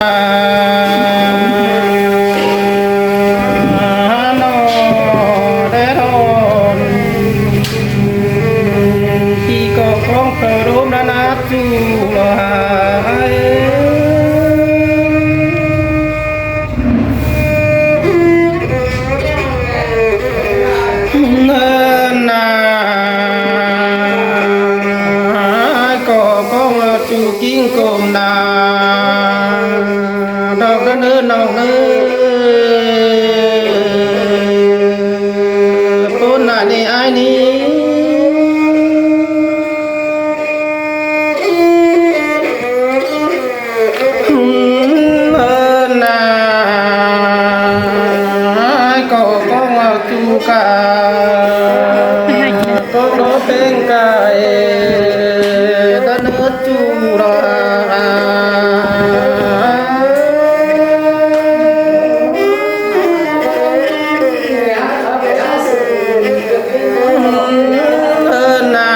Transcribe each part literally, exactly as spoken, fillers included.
Nó đé đon, ꞌchí ꞌcọ ꞌcóng ꞌtoi đốm ꞌnặn ꞌnạp ꞌchu lo hả. ꞌNa, ꞌcọ ꞌcóng ꞌchu king ꞌcôm ꞌna, đọc đa ꞌnớ ꞌnọng ꞌnớ. ꞌPốn ꞌnạ ꞌnị ải ꞌnị. ꞌNa, ꞌcọ ꞌcóng ꞌchu ca, ꞌcóng đé ꞌpéng cai, đa ꞌnớ ꞌchu lo. ꞌNa,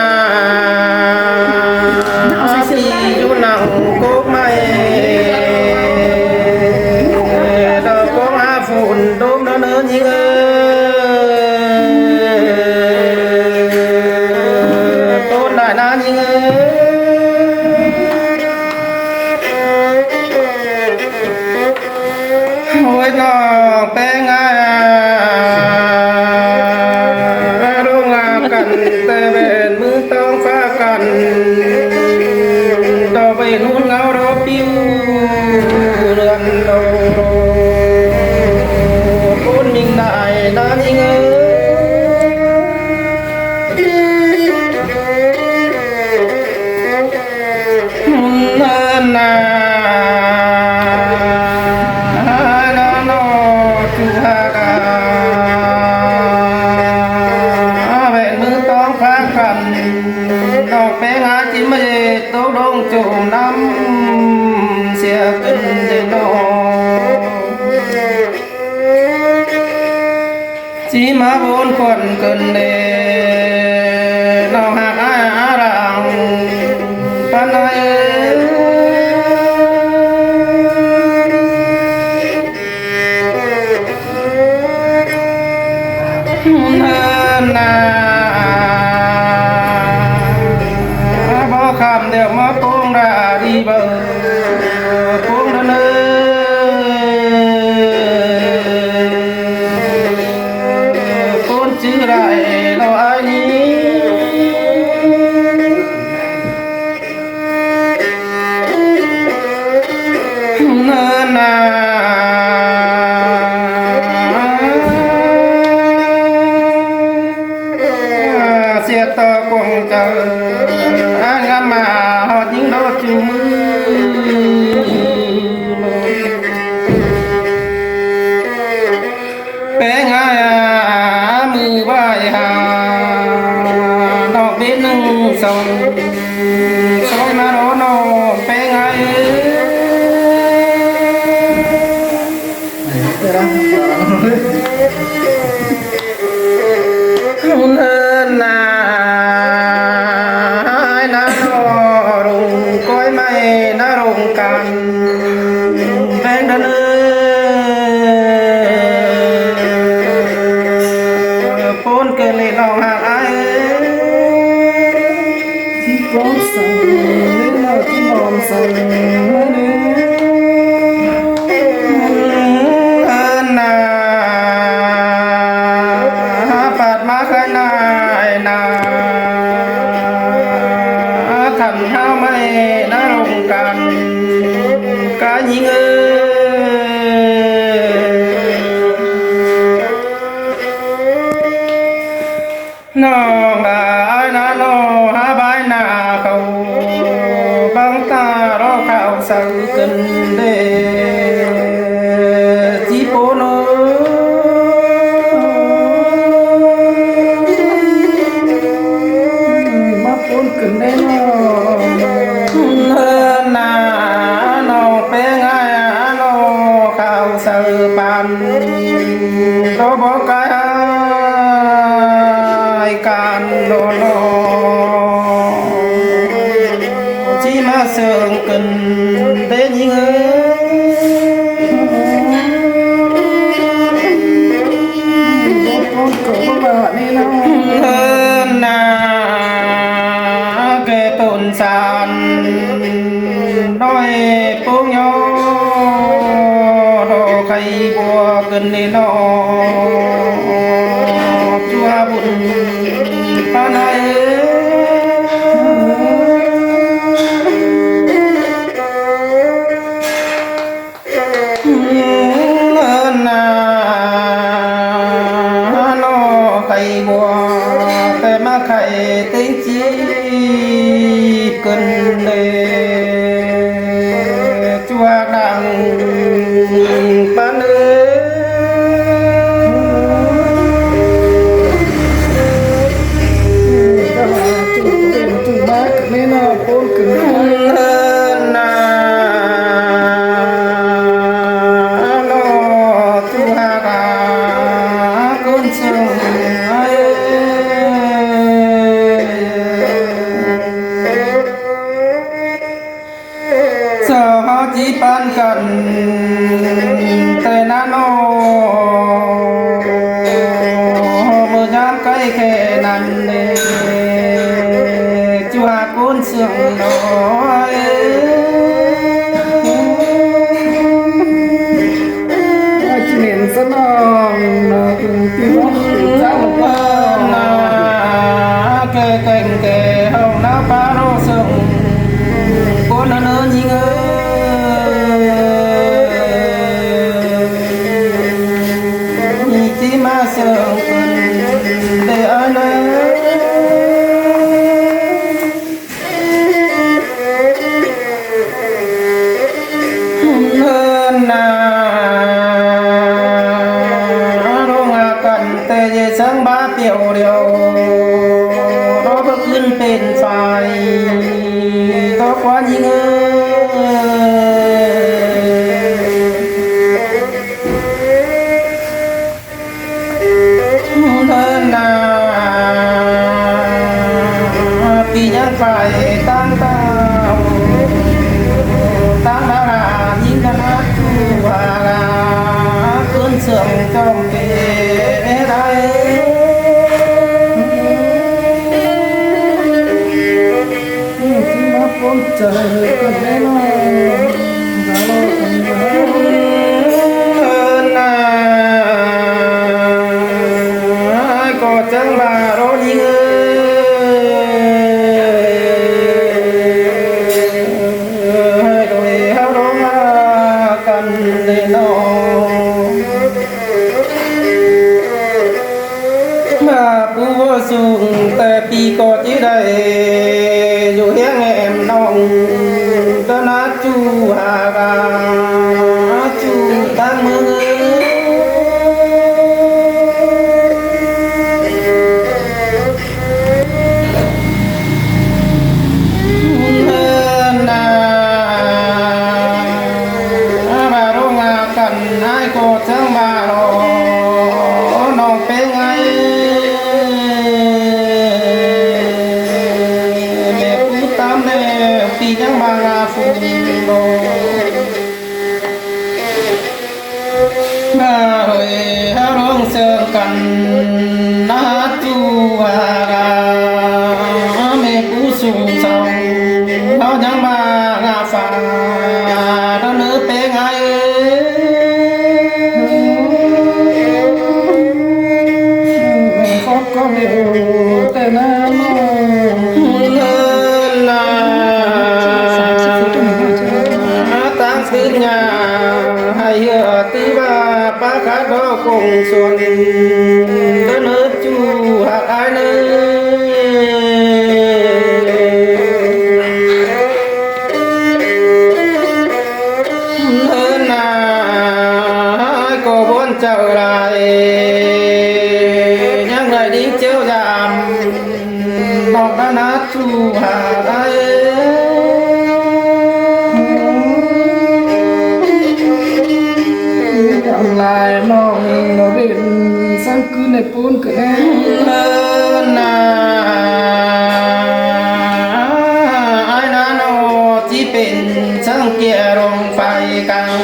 ꞌpi dú nẳng cốc ꞌmạy, đa ꞌcóng ꞌhụ phôn đốm ꞌnớ ꞌnhính ơi. ꞌPốn ꞌnạ ꞌnhính ơi. Ôi ꞌnọng ꞌpéng ải, ꞌlống ꞌlạp căn ꞌtẹ ꞌvén ꞌmự ꞌtóng ꞌphạ căn, ꞌtọ ꞌvén ꞌhún ngáo đỏ piu lươn lô. ꞌPốn ꞌminh ꞌnạ ải ꞌnhính ơi. ꞌNa, ꞌna ꞌnọ ꞌchu hák a, ꞌvén ꞌmự ꞌtóng ꞌphạ căn, ꞌnọng ꞌpéng ải ꞌchí ꞌmá dệt tốc đống chôm ꞌnặm sia căn đé ꞌnọ. ꞌChí ꞌmá ꞌvốn khuôn căn đé ꞌnọng hák ải a răng pán ải. ꞌNa, báu khắm đéo ꞌmá ꞌpốn đa đi báu, ꞌpốn đa ꞌnớ. ꞌPốn chứ đảy lo ải ꞌnị. ꞌNa, sia ꞌtọ cuông chaư, ꞌngắm ꞌmá ꞌhọt ꞌnhính đỏ ꞌchu ꞌmự. ꞌPéng ải a, ꞌmự ꞌvạy hả, ꞌnọng bết ꞌnưng sông, sói ꞌmá đón ꞌnọng ꞌpéng ải. ꞌNa, ải ꞌna ꞌnọ rung cói ꞌmạy ꞌna rung căn. ꞌPéng đa ꞌnớ. ꞌPốn căn đé ꞌnọng hák ải. ꞌChí ꞌcóng săng, ꞌnọ ꞌchí ꞌmom săng ꞌnớ. ꞌNa, pắt ꞌmá khái ꞌnạ ải ꞌna, thăn ꞌháu ꞌmạy ꞌna rung căn, cá ꞌnhính ơi. ꞌNọng a, ải ꞌna ꞌnọ hák bái ꞌna khảu, bang ta ꞌló khảu saư căn đé ꞌchí ꞌpốn ꞌnớ. ꞌMá ꞌpốn căn đé ꞌnọ. ꞌNa, ꞌnọng ꞌpéng ải ꞌcốn ꞌnị ꞌnọ, ꞌchua bun ꞌpá ꞌnị. ꞌNa ꞌnọ khay bua, té ꞌmá khay ꞌtếng ꞌchí ꞌcốn ꞌnị. ꞌChua đang ꞌpá ꞌnị. ꞌNa ꞌnọ ꞌchua đang ꞌcốn sương ơi. ꞌSọ ꞌchí ꞌpán căn té ꞌna ꞌnọ, ꞌmự ꞌnhám cay khe ꞌnặn ꞌnị, ꞌchua ꞌcốn sương ơi. ꞌChí mên ꞌsớ ꞌnọng ꞌnọ, ꞌcốn ꞌpi ꞌnọng ꞌcốn dáo ꞌnọ, ꞌna khe kéng khe ꞌháu ꞌná ꞌpá ꞌló sương ꞌcốn ꞌnớ ꞌnhính ơi. ꞌNhính ꞌchí ꞌmá sương ꞌcốn đé ơi ꞌnớ. ꞌNa ꞌlống ꞌa căn té dế ꞌsướng bá piẻo điêu, ꞌló báu ꞌcứn pên phai, ꞌló ꞌquá ꞌnhính ơi. ꞌNa ꞌpi ꞌnhắng pay ꞌtáng ꞌtạu, ꞌtáng bá ꞌnhính căn ꞌnát ꞌchu ha ꞌcốn sương ꞌchọ pên đảy. ꞌChí ꞌmá ꞌcốn chaư căn ꞌnị ꞌnọ. ꞌNa ꞌcọ chắng ꞌva ꞌló ꞌnhính ơi. ꞌCọ ꞌhế ꞌháo ꞌlống ꞌa căn ꞌnị ꞌnọ. ꞌMá pú ꞌvớ sung té ꞌpi ꞌcọ ꞌchí đảy dú ꞌhiếng ꞌnặn ꞌnọng, ꞌtá ꞌnát ꞌchu ha ꞌva ꞌchu ꞌtáng ꞌmướng. ꞌNa ꞌva ꞌlống ꞌa căn ꞌnị ꞌcọ chắng ꞌva ꞌló ꞌnọng ꞌpéng ơi. ꞌMẹ pú tắm ꞌnị ꞌpi ꞌnhắng ꞌva ꞌlá phung ꞌló. ꞌNa ơi, ꞌháo ꞌlống sương căn ꞌnát ꞌchu ha ꞌva ꞌmẹ pú sung song, ꞌháo ꞌnhắng ꞌva ꞌlá pha ꞌnớ ꞌpéng ơi. ꞌMẹ khót ꞌcọ ꞌmẹ ú té ꞌnặn ꞌnọ. ꞌNa ꞌtáng ꞌsứ ꞌnhá hảư ꞌhưa ꞌtứ ꞌva ꞌpá khát ꞌló công suôn, ꞌtớ ꞌnớ ꞌchu hảư ải ꞌnớ. ꞌNa ải ꞌcọ bón chaư lai, ꞌnhắng lai đi chiếu dam ꞌnọng ꞌnát ꞌchu ha ải. Lai ꞌnọng ꞌnọ pên ꞌsướng ꞌcứn ꞌnị pun ꞌcọ ꞌnị. ꞌNa ải ꞌnặn ꞌnọ ꞌchí pên ꞌsướng ꞌkiế ꞌlống phay căng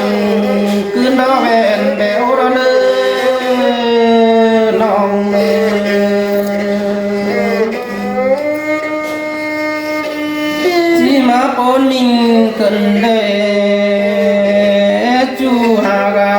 ꞌcứn ꞌló ꞌvén béo ꞌló ꞌnớ ꞌnọng. ꞌChí ꞌmá pôn ꞌnhính ꞌcốn đé ꞌchu ha ꞌva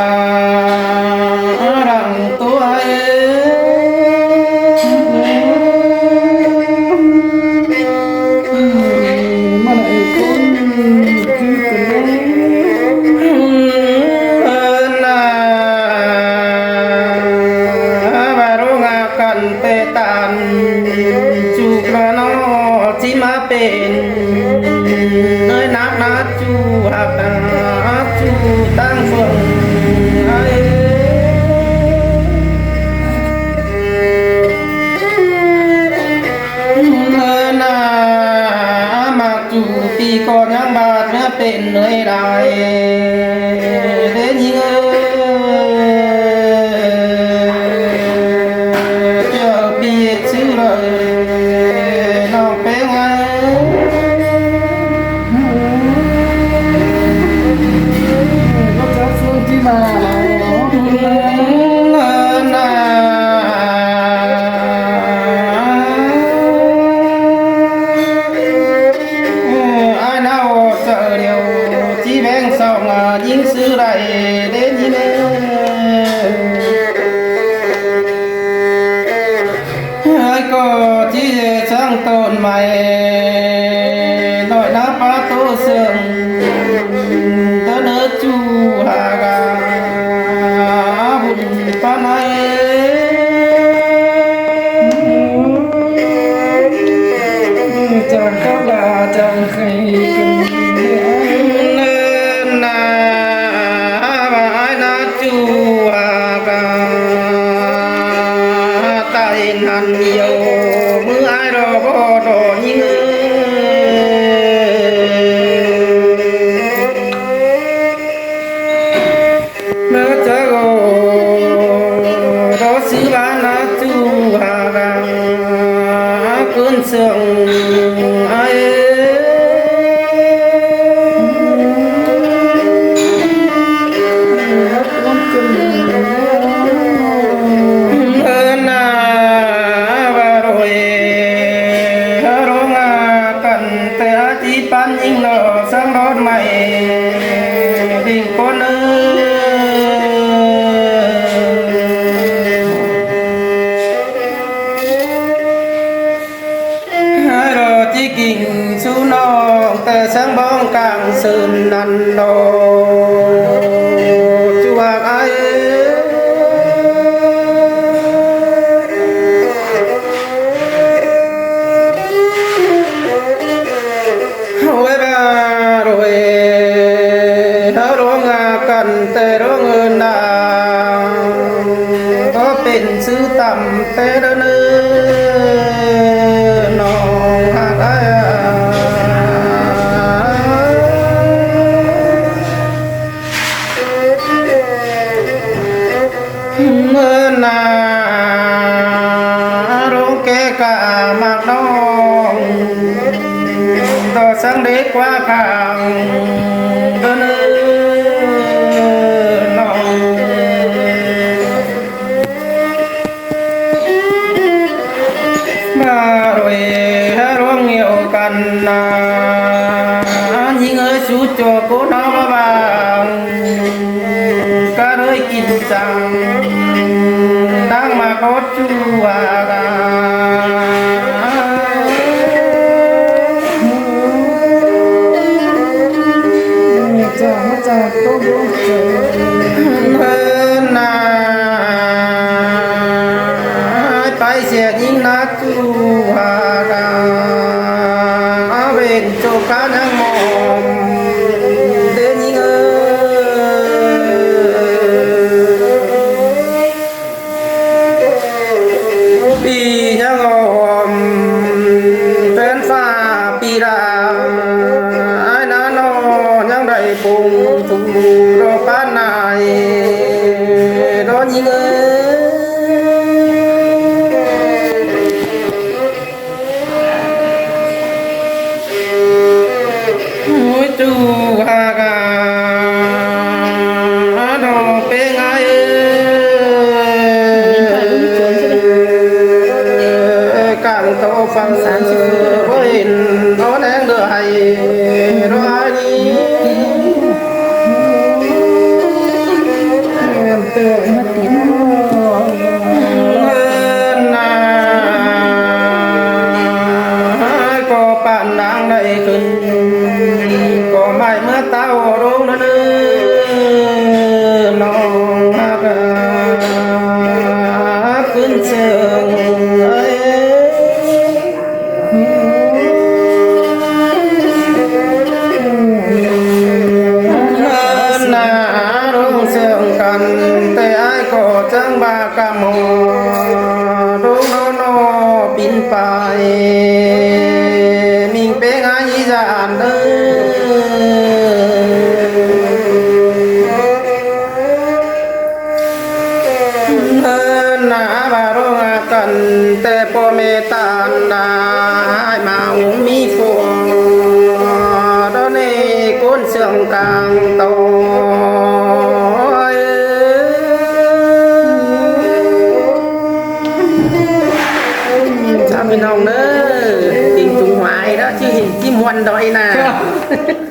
tăng phượng ai. Nơ nà mạc chủ tì con nhang bạt nơ pên nơi đài. Đến nhí ơi, chợ bi sư lợi nòng pên ai. Ai nao chợ điều chỉ bén sòng, à, những xứ đại đến như thế. Ai có chỉ sang tôn mày nói nà pá tô sương tớ nớ chu hà gà bùn pá nai. Chàng khóc là chàng khay cưng. Nơ nà ai nà chu hà gà tại năn nhiều mưa ai đó có đó nhí ơi. Nơ chớ gô đó sư bá nà chu hà gà cơn sương ai. Nơ nà bà rồi rong à cắn tê á tí pán nhính lọ sang đón mày bình con ơi. Hai đó chỉ kinh su nong tê sang bóng cang sơn năn đó. Chu hạc ai. Huế ba rồi hớ rong à cắn tê rong ơn à. Có pên sư tăm tê đơn ư nong hạc ai à. Mơ nà rong kê cả mạc nong đó sang đế qua khang đơn ư nong. Ba rồi há rong nhiều căn nà nhí ơi su cho cô nó ba vàng. Cá rơi kín sàng đang mà có chu à. Nà ai pái xe nhính nát chu hà gà bên châu cá nhang mòm đến nhính ơi. Bi nhang ôm phen pha bi đa ai nà no nhang đảy pung thung đô pán nai đô nhính ơi. Ôi chu hà gà đô pê ngái cảng tô phăng bơi đô nén đơ hay đô ai đi. Nà có bạn đang đảy khửn có mai mưa tao rông nơ nơ nong hạc khửn sương ơi. Nơ nà ꞌsướng căn té ải ꞌcọ chắng ꞌva cá mỏ, đu ꞌnọ ꞌnọ pín pay, ꞌminh ꞌpéng ải dản đaư. ꞌNa ꞌva ꞌlống căn té ꞌpo ꞌme ꞌtan đa ải ꞌmá ung ꞌmí phua, đó ꞌnị ꞌcốn ꞌsướng cang tô. Chào ꞌpi ꞌnọng ꞌnớ, tỉnh Trung Hoài đó chứ, ꞌhịn ꞌchí ꞌmuôn đói ꞌna.